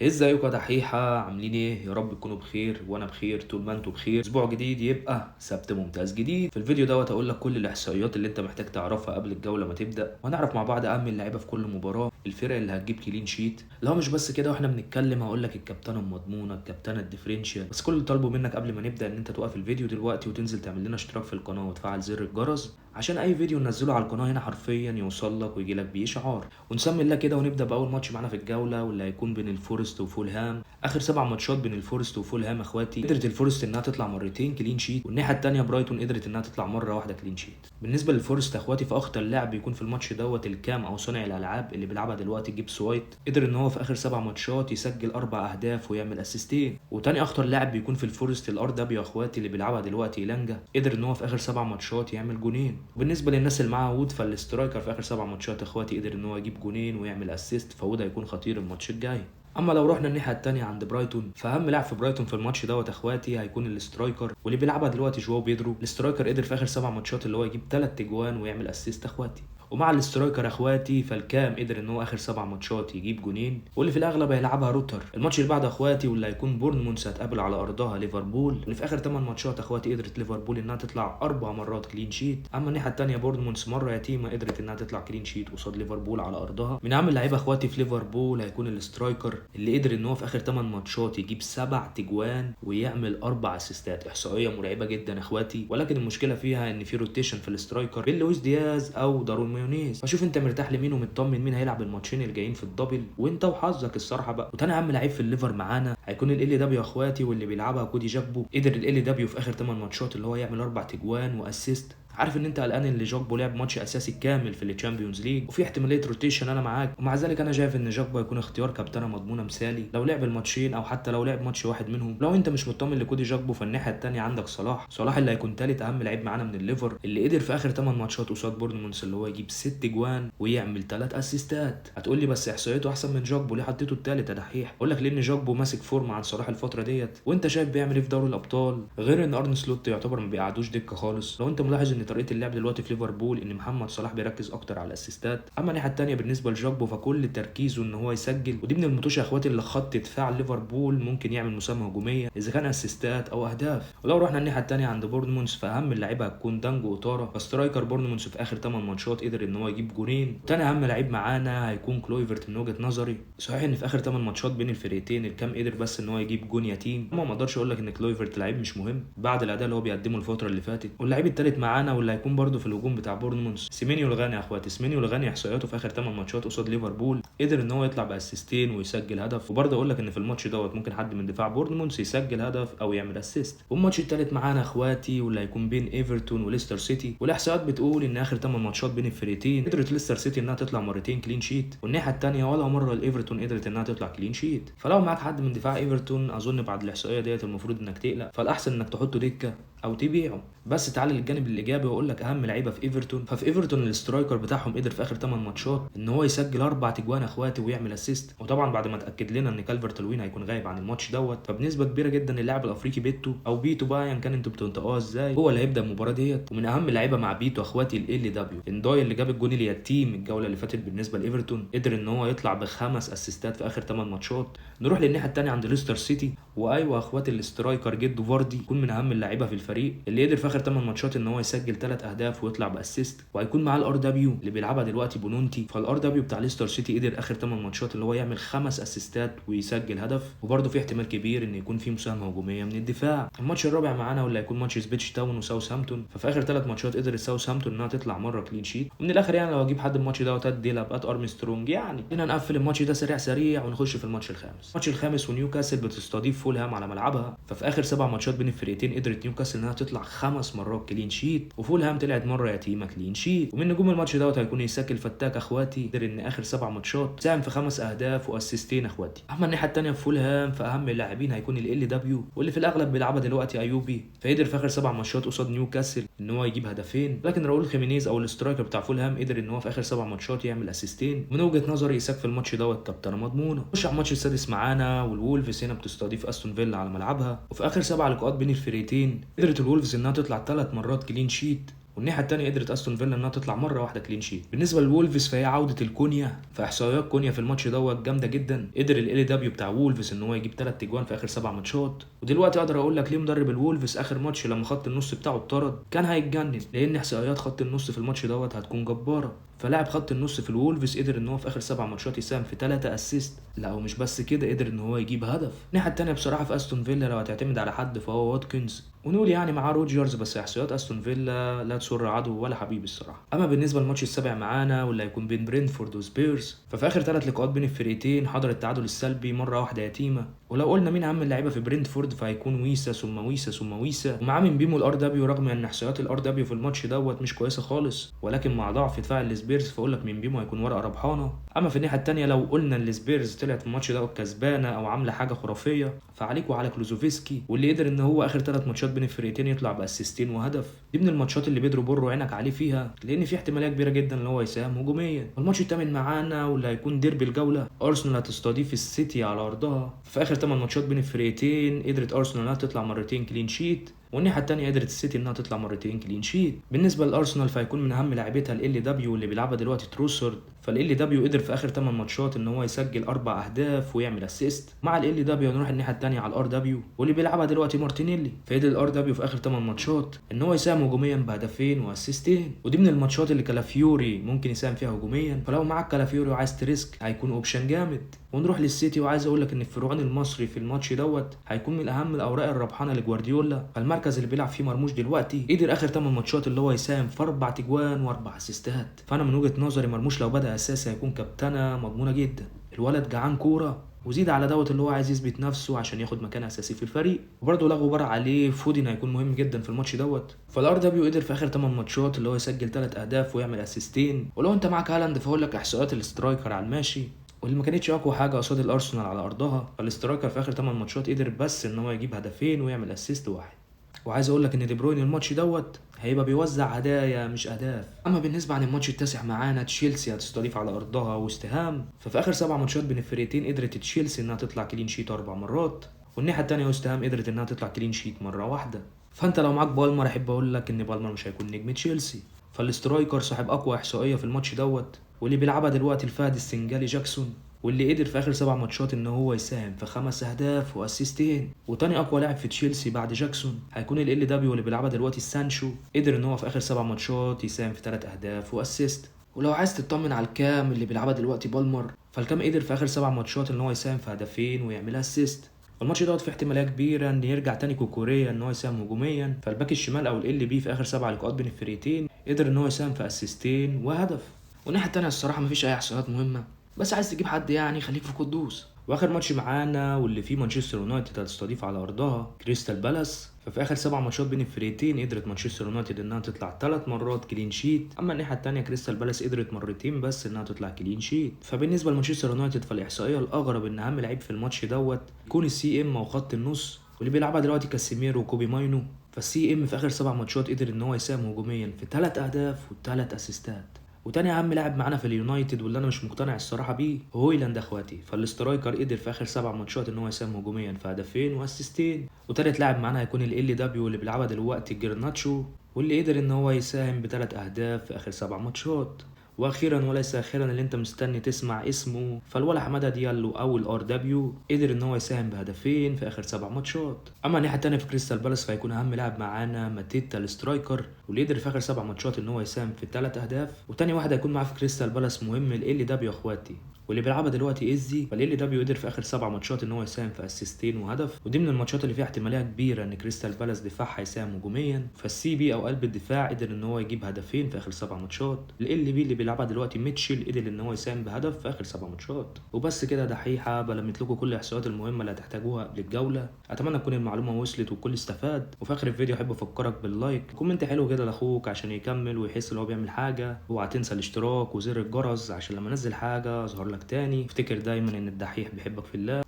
ازيكم يا دحيحة؟ عاملين ايه؟ يا رب تكونوا بخير وانا بخير طول ما انتوا بخير. اسبوع جديد يبقى سبت ممتاز جديد. في الفيديو دوت هقول لك كل الاحصائيات اللي انت محتاج تعرفها قبل الجولة ما تبدأ، وهنعرف مع بعض اهم اللعيبة في كل مباراة، الفرق اللي هتجيب clean sheet. لو مش بس كده واحنا بنتكلم هقول لك الكابتنة المضمونة، الكابتنة ال differential. بس كل اللي طالبه منك قبل ما نبدأ ان انت توقف الفيديو دلوقتي وتنزل تعمل لنا اشتراك في القناة وتفعل زر الجرس عشان اي فيديو ننزله على القناة هنا حرفيا يوصل لك ويجي لك بيه اشعار. ونسمي الله كده ونبدأ باول ماتش معانا في الجولة واللي هيكون بين الفورست وفولهام. اخر 7 ماتشات بين الفورست وفولهام اخواتي قدرت الفورست انها تطلع مرتين clean sheet، والناحية الثانية برايتون قدرت انها تطلع مرة واحدة clean sheet. بالنسبة للفورست اخواتي فاخطر لاعب بيكون في الماتش دوت ال CAM او صانع الالعاب اللي بيلعبها دلوقتي جيبس وايت، قدر ان هو في اخر 7 ماتشات يسجل 4 اهداف ويعمل اسيستين. وتاني اخطر لاعب بيكون في الفورست ال RW اخواتي اللي بيلعبها دلوقتي لانجا، قدر ان هو في اخر 7 ماتشات يعمل جونين. وبالنسبة للناس اللي معاها وود فال striker في اخر 7 ماتشات اخواتي قدر ان هو يجيب جونين ويعمل assist، فوود هيكون خطير الماتش الجاي. اما لو رحنا الناحية الثانية عند برايتون فاهم لاعب في برايتون في الماتش دوت اخواتي هيكون ال striker واللي بيلعبها دلوقتي جواو بيدرو. ال striker قدر في اخر 7 ماتشات اللي هو يجيب 3 اجوان ويعمل assist اخواتي. ومع ال striker اخواتي فال CAM قدر ان هو اخر 7 ماتشات يجيب جونين، واللي في الاغلب هيلعبها روتر. الماتش اللي بعده اخواتي واللي هيكون بورنموث هتقابل على ارضها ليفربول، اللي في اخر 8 ماتشات اخواتي قدرت ليفربول انها تطلع 4 مرات clean sheet. اما الناحية الثانية بورنموث مرة يتيمة قدرت انها تطلع clean sheet قصاد ليفربول على ارضها. من اهم اللعيبة اخواتي في ليفربول هيكون ال striker اللي قدر ان هو في اخر 8 ماتشات يجيب 7 تجوان ويعمل 4 اسيستات، احصائية مرعبة جدا اخواتي. ولكن المشكلة فيها ان في rotation في ال striker بين لويس دياز او داروين مايونيز، فشوف انت مرتاح لمين ومطمن مين هيلعب الماتشين الجايين في ال double وانت وحظك الصراحة بقى. وتاني اهم لعيب في الليفر معانا هيكون LW اخواتي واللي بيلعبها كودي جاكبو، قدر LW في اخر 8 ماتشات اللي هو يعمل 4 تجوان و assist. عارف ان انت قلقان ان جاكبو لعب ماتش اساسي كامل في ال Champions League وفي احتمالية rotation، انا معاك. ومع ذلك انا شايف ان جاكبو هيكون اختيار كابتنه مضمونه مثالي لو لعب الماتشين او حتى لو لعب ماتش واحد منهم. لو انت مش مطمن لكودي جاكبو فالناحيه الثانية عندك صلاح، صلاح اللي هيكون ثالث اهم لعيب معانا من الليفر، اللي قدر في اخر 8 ماتشات قصاد بورنموث اللي هو يجيب 6 جوان ويعمل 3 اسيستات. هتقول لي بس احصائيته احسن من جاكبو ليه حطيته الثالث يا دحيح؟ اقول لك لان جاكبو ماسك فورمه عن صلاح الفترة ديت وانت شايف بيعمل ايه في دوري الابطال، غير ان ارن سلوت يعتبر ما بيقعدوش دكه خالص. لو انت ملاحظ ان طريقه اللعب دلوقتي في ليفربول ان محمد صلاح بيركز اكتر على الاسيستات، اما الناحية الثانية بالنسبة لجاكبو فكل تركيزه ان هو يسجل، ودي من المتوشه يا اخواتي اللي خط دفاع ليفربول ممكن يعمل مساهمة هجومية اذا كان اسيستات او اهداف. ولو رحنا الناحية الثانية عند بورنموث فاهم اللعيبة هتكون دانجو اوتارا، ف striker بورنموث في اخر 8 ماتشات قدر ان هو يجيب جونين. تاني اهم لعيب معانا هيكون كلويفرت من وجهه نظري، صحيح ان في اخر 8 ماتشات بين الفرقتين ال CAM قدر بس ان هو يجيب جون يتيم، اما ما اقدرش اقول لك ان كلويفرت لعيب مش مهم بعد الاداء اللي هو بيقدمه الفترة اللي فاتت. واللعيب الثالث معانا واللي هيكون برده في الهجوم بتاع بورنموث سيمينيو الغاني يا اخواتي. سيمينيو الغاني احصائياته في اخر 8 ماتشات قصاد ليفربول قدر ان هو يطلع باسيستين ويسجل هدف، وبرده اقول لك ان في الماتش دوت ممكن حد من دفاع بورنموث يسجل هدف او يعمل assist. والماتش الثالث معانا اخواتي واللي هيكون بين ايفرتون وليستر سيتي، والاحصائيات بتقول ان اخر 8 ماتشات بين الفرقتين قدرت ليستر سيتي انها تطلع مرتين clean sheet، والناحية الثانية ولا مرة الايفرتون قدرت انها تطلع clean sheet. فلو معاك حد من دفاع ايفرتون اظن بعد الاحصائية ديت المفروض انك تقلق، فالاحسن انك تحطه دكه او تبيعه. بس تعالى للجانب الايجابي واقول لك اهم لعيبة في ايفرتون. ففي ايفرتون ال striker بتاعهم قدر في اخر 8 ماتشات ان هو يسجل 4 تجوان اخواتي ويعمل assist، وطبعا بعد ما اتاكد لنا ان كالفرت لوين هيكون غايب عن الماتش دوت فبنسبه كبيرة جدا اللاعب الافريقي بيتو او بيتو بقى ايا كان انتوا بتنطقوها ازاي هو اللي هيبدا المباراة ديت. ومن اهم اللعيبة مع بيتو اخواتي LW انداي اللي جاب الجون اليتيم الجولة اللي فاتت بالنسبة لايفرتون، قدر ان هو يطلع ب5 اسيستات في اخر 8 ماتشات. نروح للناحيه الثانية عند ليستر سيتي، وايوة اخواتي ال striker جدو فاردي يكون من اهم اللعيبة في الفريق اللي قدر في اخر 8 ماتشات ان هو يسجل 3 اهداف ويطلع ب assist، وهيكون معاه ال RW اللي بيلعبها دلوقتي بونونتي. فال RW بتاع ليستر سيتي قدر اخر 8 ماتشات اللي هو يعمل 5 اسيستات ويسجل هدف، وبرده في احتمال كبير ان يكون في مساهمة هجومية من الدفاع. الماتش الرابع معانا واللي هيكون ماتش إبسويتش تاون وساوثهامبتون، ففي اخر 3 ماتشات قدر ساوثهامبتون انها تطلع مرة clean sheet. ومن الاخر يعني لو اجيب حد الماتش ده وتات ديلاب ات ارمسترونج يعني خلينا نقفل الماتش ده سريع سريع ونخش في الماتش الخامس. الماتش الخامس ونيوكاسل بتستضيف فولهام على ملعبها، ففي اخر 7 ماتشات بين الفرقتين قدرت نيوكاسل انها تطلع 5 مرات clean sheet، وفولهام طلعت مرة يتيمة clean sheet. ومن نجوم الماتش دوت هيكون ايساك الفتاك اخواتي، قدر ان اخر 7 ماتشات ساهم في 5 اهداف واسيستين اخواتي. اما الناحية الثانية في فولهام فاهم اللاعبين هيكون LW واللي في الاغلب بيلعبها دلوقتي ايوبي، فقدر في اخر 7 ماتشات قصاد نيوكاسل ان هو يجيب هدفين، لكن راؤول خيمينيز او ال striker بتاع فولهام قدر ان هو في اخر 7 ماتشات يعمل اسيستين. من وجهه نظري ايساك في الماتش دوت كابتنه مضمونه. نخش على الماتش السادس معانا والولفز هنا بتستضيف استون فيلا على ملعبها، وفي اخر 7 لقاءات بين الفرقتين قدرت الولفز انها تطلع 3 مرات clean sheet، والناحية الثانية قدرت استون فيلا انها تطلع مرة واحدة clean sheet. بالنسبة للولفز فهي عوده الكونيا، فاحصائيات كونيا في الماتش دوت جامدة جدا. قدر LW بتاع وولفز ان هو يجيب 3 اجوان في اخر 7 ماتشات. ودلوقتي اقدر اقول لك ليه مدرب الولفز اخر ماتش لما خط النص بتاعه اتطرد كان هيتجنن، لان احصائيات خط النص في الماتش دوت هتكون جبارة. فلاعب خط النص في الولفز قدر ان هو في اخر 7 ماتشات يساهم في 3 assist، لا ومش بس كده قدر ان هو يجيب هدف. الناحية الثانية بصراحة في استون فيلا لو هتعتمد على حد فهو واتكنز، ونقول يعني معاه روجرز، بس احصائيات استون فيلا لا تسر عدو ولا حبيب الصراحة. اما بالنسبة للماتش السابع معانا واللي هيكون بين برينفورد وسبيرز، ففي اخر 3 لقاءات بين الفرقتين حضر التعادل السلبي مرة واحدة يتيمة. ولو قلنا مين اهم اللعيبة في برينفورد فهيكون ويسا ثم ويسا ثم ويسا، ومعاه من بيمو ال RW، رغم ان احصائيات ال RW في الماتش دوت مش كويسة خالص، ولكن مع ضعف دفاع السبيرز فاقول لك من بيمو هيكون ورقة ربحانه. اما في الناحية الثانية لو قلنا ان السبيرز طلعت في الماتش دوت كسبانه او عامله حاجة خرافية، فعليك وعلى كلوزوفسكي، واللي قدر ان هو اخر 3 ماتشات بين الفرقتين يطلع باسيستين وهدف. دي من الماتشات اللي بيدرو بورو عينك عليه فيها، لان في احتمالية كبيرة جدا ان هو يساهم هجوميا. والماتش الثامن معانا واللي هيكون ديربي الجولة، ارسنال هتستضيف السيتي على ارضها. في اخر 8 ماتشات بين الفرقتين قدرت ارسنال انها تطلع مرتين clean sheet، والناحية الثانية قدرت السيتي انها تطلع مرتين clean sheet. بالنسبة للارسنال فهيكون من اهم لاعبتها LW اللي بيلعبها دلوقتي تروسرد، فال LW قدر في اخر 8 ماتشات ان هو يسجل 4 اهداف ويعمل assist. مع LW نروح الناحية الثانية على ال RW واللي بيلعبها دلوقتي مارتينيلي، فقدر ال RW في اخر 8 ماتشات ان هو يساهم هجوميا بهدفين واسيستين، ودي من الماتشات اللي كالافيوري ممكن يساهم فيها هجوميا، فلو معاك كالافيوري وعايز ت risk هيكون option جامد. ونروح للسيتي، وعايز اقول لك ان الفرعون المصري في الماتش دوت هيكون من اهم الاوراق الربحانه لجوارديولا، فالمركز اللي بيلعب فيه مرموش دلوقتي قدر اخر 8 ماتشات اللي هو يساهم في 4 تجوان و4 اسيستات. فانا من وجهه نظري مرموش لو بدا اساسي هيكون كابتنه مضمونه جدا، الولد جعان كورة، وزيد على دوت اللي هو عايز يثبت نفسه عشان ياخد مكان اساسي في الفريق، وبرده لا غبار عليه فودين هيكون مهم جدا في الماتش دوت. فال RW قدر في اخر 8 ماتشات اللي هو يسجل 3 اهداف ويعمل اسيستين. ولو انت معاك هالاند فهقول لك احصائيات ال striker على الماشي، واللي ما كانتش اقوى حاجة قصاد الارسنال على ارضها، فال striker في اخر 8 ماتشات قدر بس ان هو يجيب هدفين ويعمل assist واحد. وعايز اقول لك ان دي بروين الماتش دوت هيبقى بيوزع هدايا مش اهداف. اما بالنسبة عن الماتش التاسع معانا تشيلسي هتستضيف على ارضها وستهام، ففي اخر 7 ماتشات بين الفرقتين قدرت تشيلسي انها تطلع clean sheet 4 مرات، والناحية الثانية وستهام قدرت انها تطلع clean sheet مرة واحدة. فانت لو معاك بالمر احب اقول لك ان بالمر مش هيكون نجم تشيلسي، فال striker صاحب اقوى احصائية في الماتش دوت واللي بيلعبها دلوقتي الفهد السنغالي جاكسون، واللي قدر في اخر 7 ماتشات ان هو يساهم في 5 اهداف واسيستين. وتاني اقوى لاعب في تشيلسي بعد جاكسون هيكون LW اللي بيلعبها دلوقتي سانشو، قدر ان هو في اخر 7 ماتشات يساهم في 3 اهداف و assist. ولو عايز تطمن على ال CAM اللي بيلعبها دلوقتي بالمر، فال CAM قدر في اخر 7 ماتشات ان هو يساهم في هدفين ويعمل assist. والماتش دوت فيه احتمالية كبيرة ان يرجع تاني كوكوريا ان هو يساهم هجوميا، فال back الشمال او LB في اخر 7 لقاءات بين الفرقتين قدر ان هو يساهم في اسيستين وهدف. والناحية التانية الصراحة مفيش اي احصائيات مهمة، بس عايز تجيب حد يعني خليك في قدوس. واخر ماتش معانا واللي فيه مانشستر يونايتد هتستضيف على ارضها كريستال بالاس، ففي اخر 7 ماتشات بين الفرقتين قدرت مانشستر يونايتد انها تطلع 3 مرات clean sheet، اما الناحية الثانية كريستال بالاس قدرت مرتين بس انها تطلع clean sheet. فبالنسبه لمانشستر يونايتد فالاحصائيه الاغرب ان اهم لعيب في الماتش دوت يكون ال CM او خط النص واللي بيلعبها دلوقتي كاسيميرو وكوبي ماينو، فال CM في اخر 7 ماتشات قدر ان هو يساهم هجوميا في 3 اهداف و3 اسيستات. وتاني اهم لاعب معانا في اليونايتد واللي انا مش مقتنع الصراحة بيه هويلاند اخواتي، فال striker قدر في اخر 7 ماتشات ان هو يساهم هجوميا في هدفين واسيستين. وتالت لاعب معانا هيكون LW اللي بيلعبها دلوقتي جرناتشو، واللي قدر ان هو يساهم ب3 اهداف في اخر 7 ماتشات. واخيرا وليس اخيرا اللي انت مستني تسمع اسمه، فالولا حمادة ديالو او ال RW قدر ان هو يساهم بهدفين في اخر 7 ماتشات. اما الناحية الثانية في كريستال بالاس فهيكون اهم لاعب معانا ماتيتا ال striker، واللي قدر في اخر 7 ماتشات ان هو يساهم في 3 اهداف. وتاني واحد هيكون معاه في كريستال بالاس مهم LW اخواتي واللي بيلعبها دلوقتي ايزي، فال LW قدر في اخر 7 ماتشات ان هو يساهم في اسيستين وهدف. ودي من الماتشات اللي فيها احتمالية كبيرة ان كريستال بالاس دفاعها يساهم هجوميا، فال CB او قلب الدفاع قدر ان هو يجيب هدفين في اخر 7 ماتشات. LB اللي بيلعبها دلوقتي ميتشل قدر ان هو يساهم بهدف في اخر 7 ماتشات. وبس كده دحيحه بلمت لكم كل الاحصائيات المهمة اللي هتحتاجوها قبل الجولة. اتمنى تكون المعلومة وصلت والكل استفاد. وفي اخر الفيديو احب افكرك بال like، comment حلو كده لاخوك عشان يكمل ويحس ان هو بيعمل حاجة. اوعى تنسى الاشتراك وزر الجرس عشان لما انزل حاجة اظهر لك تاني. افتكر دايما ان الدحيح بيحبك في الله.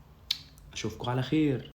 اشوفكم على خير.